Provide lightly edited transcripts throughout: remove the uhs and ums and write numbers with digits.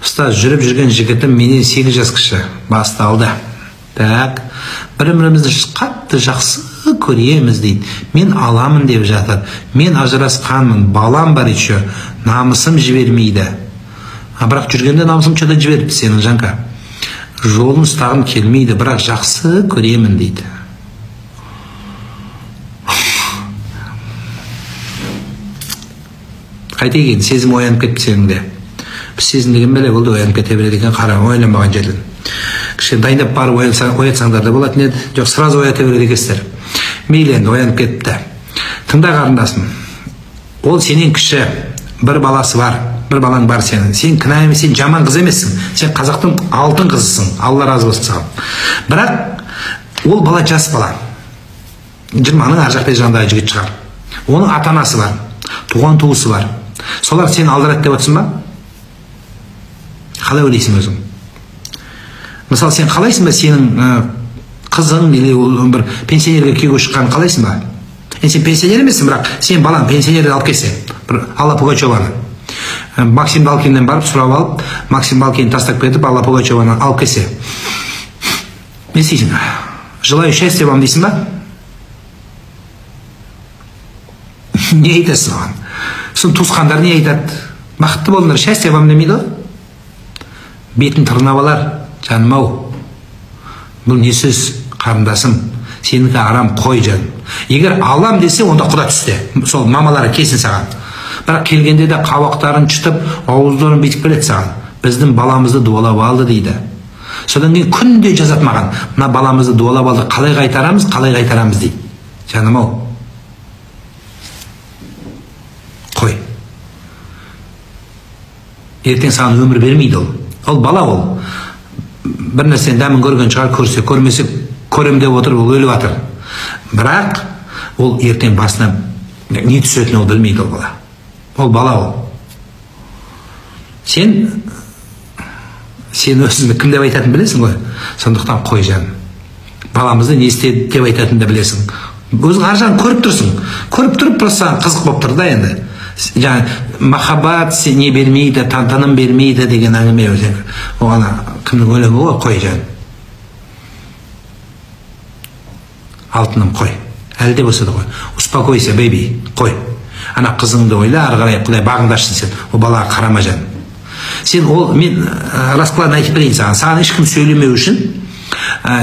Ұстаз, жүріп жүрген жігітім менен 8 жас кіші. Басталды. Так, бір-бірімізді қатты жақсы көреміз дейді. Мен аламын деп жатыр. Мен ажырасқанмын, балам бар еще. Намысым жібермейді. А бірақ жүргенде намысым что-то жіберіпті сенің, Жанка. Жолын ұстағым келмейді, бірақ жақсы көремін дейді. Қайтейін, сезім оянып кетті сенің де. Біз сезім деген бәле болды, оянып кете береді екен, қара, ойланбаған жерден. Кішкене дайындап барып оятсаңдар да болатын еді. Жоқ, сразу оята береді екенсіздер. Мейлі енді, оянып кетті. Тыңда, қарындасым. Ол сенен кіші, бір баласы бар, бір балаң бар сенің. Сен кінә емес, сен жаман қыз емессің. Сен қазақтың алтын қызысың. Алла разы болсын саған. Бірақ ол бала жас бала. 20-ның ар жақ бер жағындағы жігіт шығар. Оның ата-анасы бар, туған туысы бар. Солар сені алдырады деп отырсың ба? Қалай ойлайсың өзің? Мысалы, сен қалайсың ба сенің қызың или бір пенсионерге күйеуге шыққанын қалайсың ба? Енді сен пенсионер емессің, бірақ сен балаң пенсионерді алып келсе, бір Алла Пугачеваны, Максим Балкиннен барып сұрап алып, Максим Балкинді тастап кетіп, Алла Пугачеваны алып келсе, не істейсің? Желаю счастья вам дейсің ба? Не айтасың оған? Сосын туысқандар не айтады? Бақытты болыңдар, счастья вам демейді ғой. Бетін тырнап алар, жаным ау. Бұл не сөз, қарындасым? Сенікі арам, қой жаным. Егер алам десе, онда құда түсте. Сол мамалары келсін саған. Бірақ келгенде де қабақтарын шытып, ауыздарын бүйтіп келеді саған. Біздің баламызды дуалап алды дейді. Содан кейін күнде жазады маған. Мына баламызды дуалап алды, қалай қайтарамыз, қалай қайтарамыз дейді. Жаным ау. Қой. Ертең саған өмір бермейді ол. Ол бала ол. Бір нәрсенің дәмін көрген шығар, көрсе, көрмесе, көрем деп отырып, ол өліп жатыр. Бірақ ол ертең басына не түсетінін ол білмейді ол бала. Ол бала ол. Сен өзіңді кім деп айтатынын білесің ғой. Сондықтан қой жаным. Баламызды не істеді деп айтатынын да білесің. Өзің ар жағын көріп тұрсың. Көріп тұрып, просто саған қызық болып тұр да енді. Жаңа махаббат не бермейді, тыным бермейді деген әңгіме өзі. Оған кімнің өлеңі ғой, қой жаным. Алтыным, қой. Әлі де болса да қой. Успокойся, бэби, қой. Ана қызыңды ойла, ары қарай құдай бағыңды ашсын сен. Ол балаға қарама жаным. Сен ол, мен раскладын айтып берейін саған. Саған ешкім сөйлемеу үшін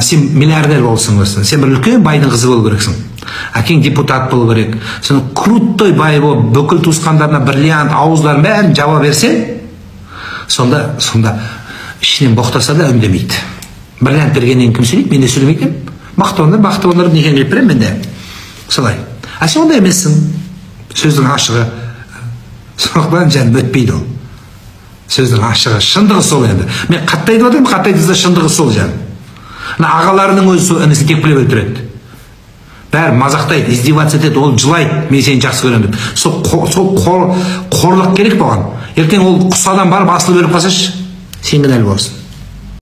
сен миллиардер болсың болсын. Сен бір үлкен байдың қызы болу керексің. Әкең депутат болу керек. Сен крутой бай болып, бүкіл туысқандарына бриллиант, ауыздарын бәрін жаба берсең, сонда ішінен боқтаса да үндемейді. Бриллиант бергеннен кім сөйлейді? Мен де сөйлемейді. Бақытты болыңдар, бақытты болыңдар, неге келіп беремін мен де. Солай. А сен ондай емессің. Сөздің ашығы. Сондықтан жаным өтпейді ол. Сөздің ашығы, шындығы сол енді. Мен қатты айтып отырмын, қатты айтса шындығы сол жаным. Мына ағаларының өзі сол інісін тепкілеп өлтіреді. Бәрі мазақтайды, издеваться етеді, ол жылайды, мен сені жақсы көремін деп. Сол қорлық керек болған. Ертең ол құс адам барып асылып өліп қалсашы, сен кінәлі боласың.